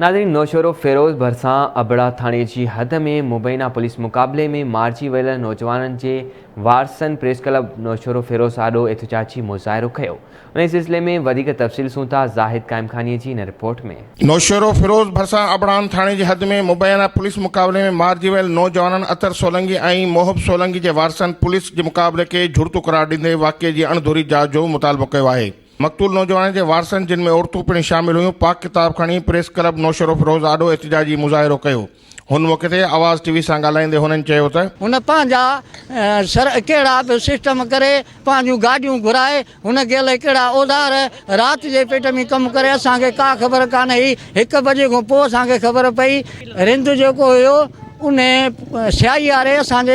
ناظرين نوشهروفيروز ڀرسان ابڙا ٿاڻي جي حد ۾ مبينا پوليس مقابلي ۾ مارجي ويل نوجوانن جي وارثن پريس ڪلب نوشهروفيروز آڏو احتجاجي مظاهرو ڪيو انهي سلسلي ۾ وڌيڪ تفصيل سون ٿا زاهد قائمخاني جي هن رپورٽ ۾. نوشهروفيروز ڀرسان ابڙان ٿاڻي جي حد ۾ مبينا پوليس مقابلي ۾ مارجي ويل نوجوانن اطهر سولنگي ۽ محب سولنگي جي وارثن پوليس جي مقابلي کي جھڙتو قرار ڏيندي واقعي جي اڻڌوري جاچ جو مطالبو ڪيو آهي. مقتول نوجوانن جي وارثن جن ۾ عورتون پڻ شامل هيون پاڪ ڪتاب کڻي پريس ڪلب نوشهروفيروز آڏو احتجاجي مظاهرو ڪيو. هن موقعي تي آواز ٽي وي سان ڳالهائيندي هنن چيو ته. هن پنهنجا سر ڪهڙا به سسٽم ڪري پنهنجون گاڏيون گهرائي هن کي الائي ڪهڙا اوزار رات جي پيٽ ۾ ڪم ڪري اسان کي ڪا خبر ڪانه هئي هڪ بجي کان پوء اسان کي خبر پئي رند جيڪو هيو ان سيائي واري اسان جي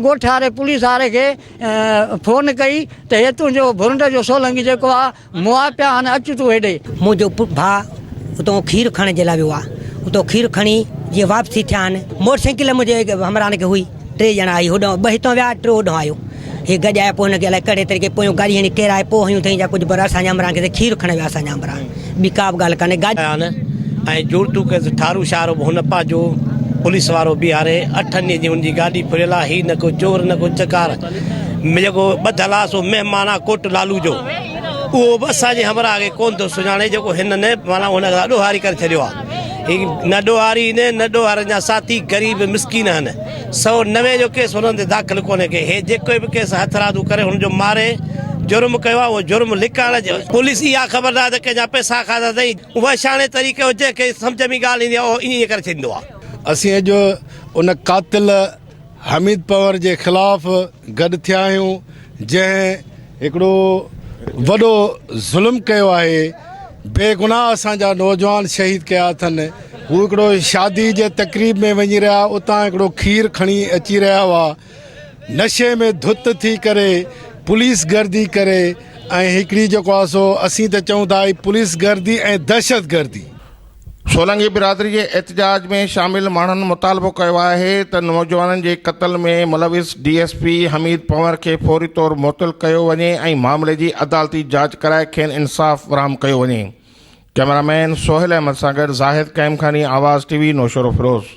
ڳوٺ واري پوليس واري کي فون ڪئي ته هي تنهنجو ڀرنڊ جو سولنگي جيڪو آ مئا پيا آهن اچ تون هيڏي. منهنجو ڀاء اتان کير کڻڻ جي لاء ويو آ اتان کير کڻي جيئن واپسي ٿيا آهن موٽر سائيڪل منهنجي همراهن کي هئي ٽي ڄڻا هئي هوڏانهن ٻه هتان ويا ٽيون هوڏانهن آيو هي گڏ آيا پوء هن کي الائي ڪهڙي طريقي پويون گاڏي هڻي ڪيرائي پوء هنيون اٿئين يا ڪجهه پر اسان جي همراهن کي ته کير کڻڻ ويا اسان جا همراهه ٻي ڪا به ڳالهه ڪانهي گاڏي آهن ۽ جوڙتو ڪيس ٺارو شاهه به هن پنهنجو پوليس وارو بيهاري اٺن ڏينهن جي هن جي گاڏي ڦريل آهي هي نه ڪو چور نه ڪو چڪار جيڪو ٻڌل آهي سو مهمان آهي ڪوٽ لالو جو اهو به اسان جي همراهه کي ڪونه ٿو سڃاڻي جيڪو هن نه معنيٰ هن کان ڏوهاري ڪري ڇڏيو آهي هي نه ڏوهاري نه نه ڏوهارين جا ساٿي غريب مسڪين آهن 190 جو ڪيس هنن تي داخل ڪونهي ڪي هي جيڪو به ڪيس هٿرادو ڪري هن جو ماري جرم ڪيو آهي اهو جرم لڪائڻ جي پوليس اها خبر ناهي ته ڪنهن جا پئسا کاڌا اٿئي وحشاڻي طريقي جو جنهن کي سمجهه ۾ ڳالهه ايندي آهي اهو ائين ڪري ڇڏيندو آهي. اسين اڄ ان قاتل حميد پنهور جي خلاف گڏ ٿيا آهيون جنهن هڪڙو وڏو ظلم ڪيو آهي بيگناهه اسان جا نوجوان شهيد ڪيا اٿن هو هڪڙو شادي جي تقريب ۾ وڃي رهيا اتان هڪڙو کير کڻي اچي رهيا هئا نشي ۾ ڌت ٿي ڪري پوليس گردي ڪري ۽ هڪڙي جيڪو آهي سو اسين ته چئون ٿا هي پوليس گردي ۽ دهشت گردي. سولنگي برادري جي احتجاج ۾ شامل ماڻهن مطالبو ڪيو آهي ته نوجوانن جي قتل ۾ ملوث D S P Hameed Panhwar کي فوري طور معطل ڪيو وڃي ۽ معاملي جي عدالتي جاچ ڪرائي کين انصاف فراهم ڪيو وڃي. ڪئميرا مين سهيل احمد سان گڏ زاهد قائمخاني آواز ٽي وي نوشهروفيروز.